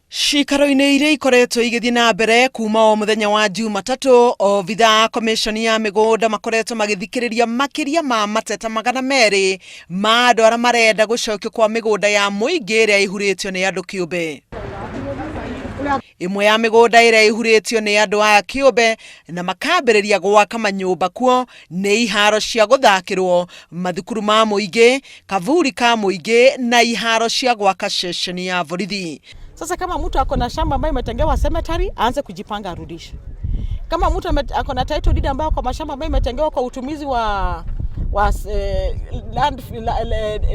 Cikaro-inĩ iria ikoretwo igĩthiĩ na mbere kuma o mũthenya wa Jumatatũ, obithaa a komĩconi ya mĩgũnda makoretwo magĩthikĩrĩria makĩria ma mateta 200 ma andũ arĩa marenda gũcokio kwa mĩgũnda ya mũingĩ ĩrĩa ĩhurĩtio nĩ andũ kĩũmbe. Ĩmwe ya mĩgũnda ĩrĩa ĩhurĩtio nĩ andũ aya kĩũmbe na makambĩrĩria gwaka manyũmba kuo nĩ iharo cia gũthakĩrwo, mathukuru ma mũingĩ, kavuri ka mũingĩ na iharo cia gwaka ceceni ya borithi. Sasa kama mtu ako na shamba ambayo imetengewa cemetery, aanze kujipanga arudishe. Kama mtu ako na title deed ambayo kwa mashamba ambayo imetengewa kwa utumizi wa land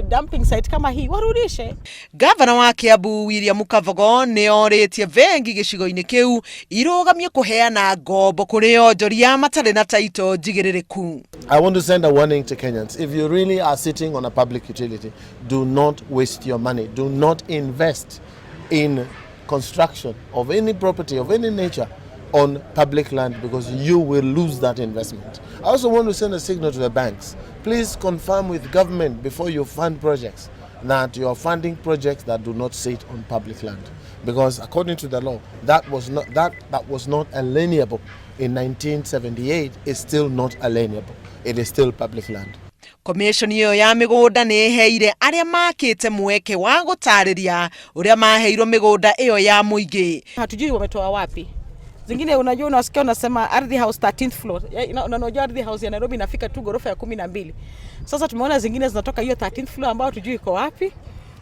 dumping site kama hii, warudishe. Gavana wa Kiambu William Kavogo nĩ orĩtie bengi gĩcigo-inĩ kĩu irũgamie kũheana ngombo kũrĩ onjoria matarĩ na taito njigĩrĩrĩku. I want to send a warning to Kenyans. If you really are sitting on a public utility, do not waste your money. Do not invest in construction of any property of any nature on public land because you will lose that investment. I also want to send a signal to the banks. Please confirm with government before you fund projects that you are funding projects that do not sit on public land. Because according to the law, that was not alienable in 1978 is still not alienable. It is still public land. Komishoni ĩyo ya mĩgũnda nĩ ĩheire arĩa makĩte mweke wa gũtarĩria ũrĩa maheirwo mĩgũnda ĩyo ya mũingĩ. Hatujui wametoa wapi. Zingine unajua unasikia unasema Ardhi House 13th floor. Na unajua Ardhi House ya Nairobi inafika tu ghorofa ya 12. Sasa tumeona zingine zinatoka hiyo 13th floor ambayo hatujui iko wapi.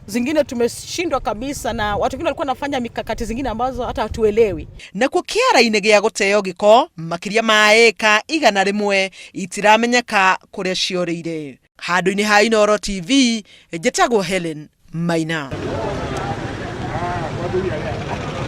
Zingine tumeshindwa kabisa, na watu wengine walikuwa wanafanya mikakati zingine ambazo hata hatuelewi. Nakuo kĩara-inĩ gĩa gũteo gĩko makĩria ma ĩka 100 itiramenyeka kũrĩa ciorĩire. Handũ-inĩ ha Inooro TV, njĩtagwo Helen Maina.